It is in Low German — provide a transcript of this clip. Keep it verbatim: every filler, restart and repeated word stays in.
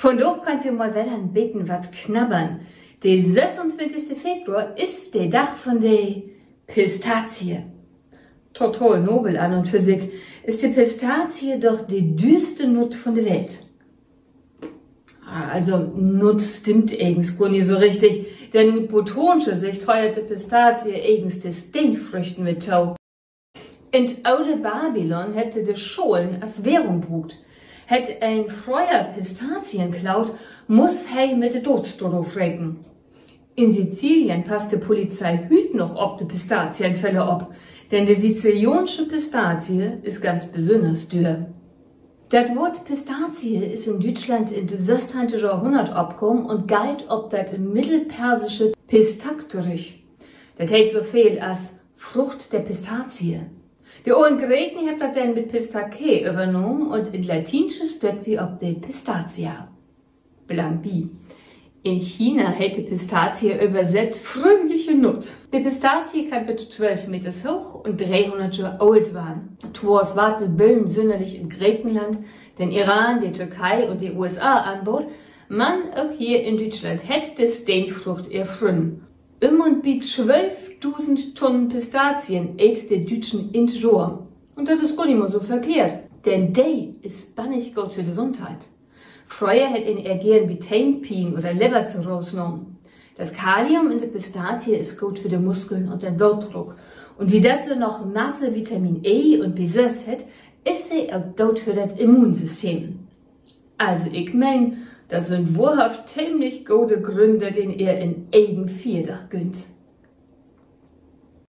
Vundaag köönt wi mal wedder en beten wat knabbern. De sössuntwintigste Februar is de Dag vun de Pistazie. Total nobel an un för sik, is de Pistazie doch de düerste Nutt vun de Welt. Also, Nutt stimmt egens gor nich so richtig, denn ut botaansche Sicht höört de Pistazie egens de Steenfrüchten mit to. In't ole Babylon hebbt se de Schalen as Währung bruukt. Hett een fröher Pistazien klaut, muss he mit de Doodsstraaf reken. In Sizilien passt de Polizei hüüt noch op de Pistazienfeller op, denn de siziliaansche Pistazie is ganz besünners düer. Dat Woort Pistazie is in Düütschland in't sössteihnte Johrhunnert opkamen un geiht op dat middelpersische Pistak torüch. Dat heet so veel as Frucht der Pistazie. De olen Greken hebbt dat denn mit Pistake övernahmen un in't Latiensche stööt wi op de Pistatia. Blang bi: In China heet de Pistazie översett fröhliche Nutt. De Pistazie kann bit twölf Meters hooch un dreehunnert Johr oolt warrn. Twoors warrt de Bööm sünnerlich in Grekenland, den Iran, de Türkei un de U S A anbaut, man ok hier in Düütschland hett de Steenfrucht ehr Frünnen. Üm un bi twölfdusend Tunnen Pistazien eet de Düütschen in't Johr. Un dat is gor nich mal so verkehrt, denn de is bannig goot för de Gesundheit. Fröher hett een ehr geern bi Tehnpien oder Leverzirrhoos nahmen. Dat Kalium in de Pistazie is goot för de Muskeln un den Blootdruck. Un wiel dat se noch Masse Vitamin E un B söss hett, is se ok goot för dat Immunsystem. Also, ik meen, dat sünd wohrhaft teemlich gode Grünn, dat een ehr en egen Fierdag günnt.